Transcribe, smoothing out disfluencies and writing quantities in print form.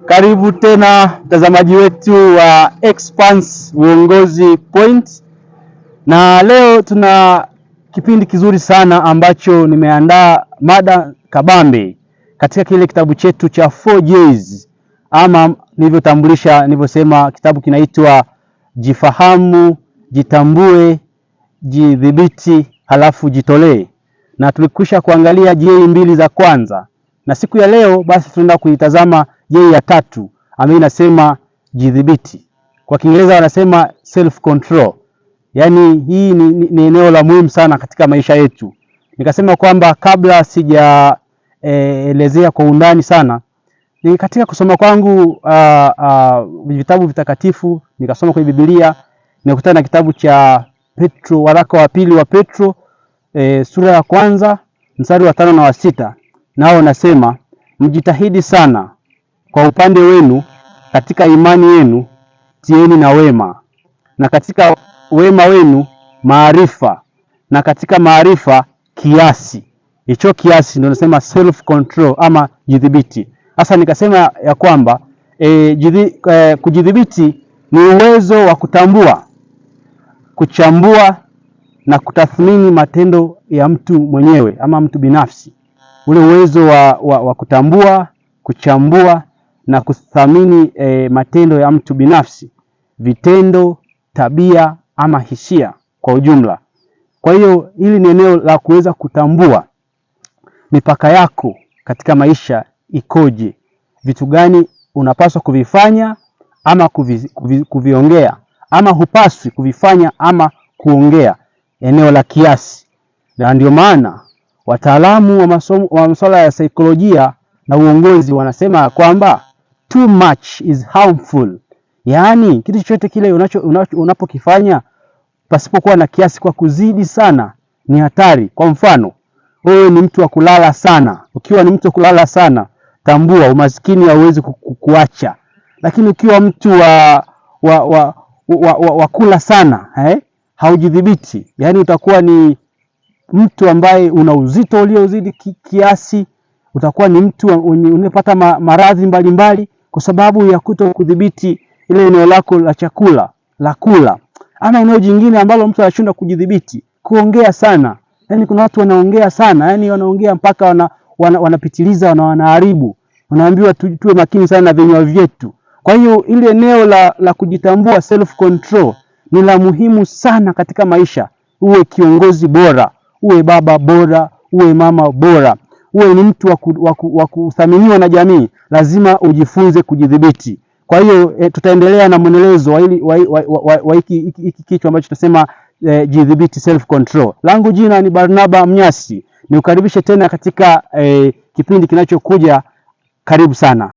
Karibu tena mtazamaji wetu wa Expanse Uongozi Point, na leo tuna kipindi kizuri sana ambacho nimeandaa mada kabambe katika kile kitabu chetu cha 4Js, ama nilivyotambulisha, nilivyosema kitabu kinaitwa Jifahamu, Jitambue, Jidhibiti, halafu Jitolee, na tulikwisha kuangalia J mbili za kwanza, na siku ya leo basi tunaenda kuitazama J ya tatu ambayo inasema jidhibiti. Kwa Kiingereza wanasema self control. Yaani hii ni eneo la muhimu sana katika maisha yetu. Nikasema kwamba kabla sijaelezea kwa undani sana, ni katika kusoma kwangu vitabu vitakatifu, nikasoma kwenye Biblia, nikakutana na kitabu cha Petro, waraka wa pili wa Petro sura ya kwanza mstari wa 5 na wa 6, nao nasema mjitahidi sana kwa upande wenu katika imani yenu tieni na wema, na katika wema wenu maarifa, na katika maarifa kiasi. Hicho kiasi ndio nasema self control ama jidhibiti. Sasa nikasema ya kwamba kujidhibiti ni uwezo wa kutambua, kuchambua na kutathmini matendo ya mtu mwenyewe ama mtu binafsi. Ule uwezo wa kutambua, kuchambua na kuthamini matendo ya mtu binafsi, vitendo, tabia ama hisia kwa ujumla. Kwa hiyo hili ni eneo la kuweza kutambua mipaka yako katika maisha ikoje, vitu gani unapaswa kuvifanya ama kuviongea ama hupaswi kuvifanya ama kuongea, eneo la kiasi. Na ndio maana wataalamu wa masomo wa masuala ya saikolojia na uongozi wanasema kwamba too much is harmful, yaani kitu chochote kile unapokifanya pasipokuwa na kiasi, kwa kuzidi sana, ni hatari. Kwa mfano, wewe ni mtu wa kulala sana. Ukiwa ni mtu wa kulala sana, tambua umaskini hauwezi kukuacha. Lakini ukiwa mtu wa kula sana haujidhibiti, yaani utakuwa ni mtu ambaye una uzito uliozidi kiasi, utakuwa ni mtu unayepata maradhi mbalimbali kwa sababu ya kuto kudhibiti ile eneo lako la chakula la kula. Ama eneo jingine ambalo mtu anashindwa kujidhibiti, kuongea sana. Yaani kuna watu wanaongea sana, yaani wanaongea mpaka wanapitiliza na wanaharibu. Wanaambiwa tuwe makini sana na vinywa vyetu. Kwa hiyo ile eneo la kujitambua, self control, ni la muhimu sana katika maisha. Uwe kiongozi bora, uwe baba bora, uwe mama bora, uwe ni mtu wa kuthaminiwa na jamii, lazima ujifunze kujidhibiti. Kwa hiyo tutaendelea na mwendelezo wa hiki kichwa ambacho tunasema jidhibiti, self control. Langu jina ni Barnaba Mnyasi, nikukaribishe tena katika kipindi kinachokuja. Karibu sana.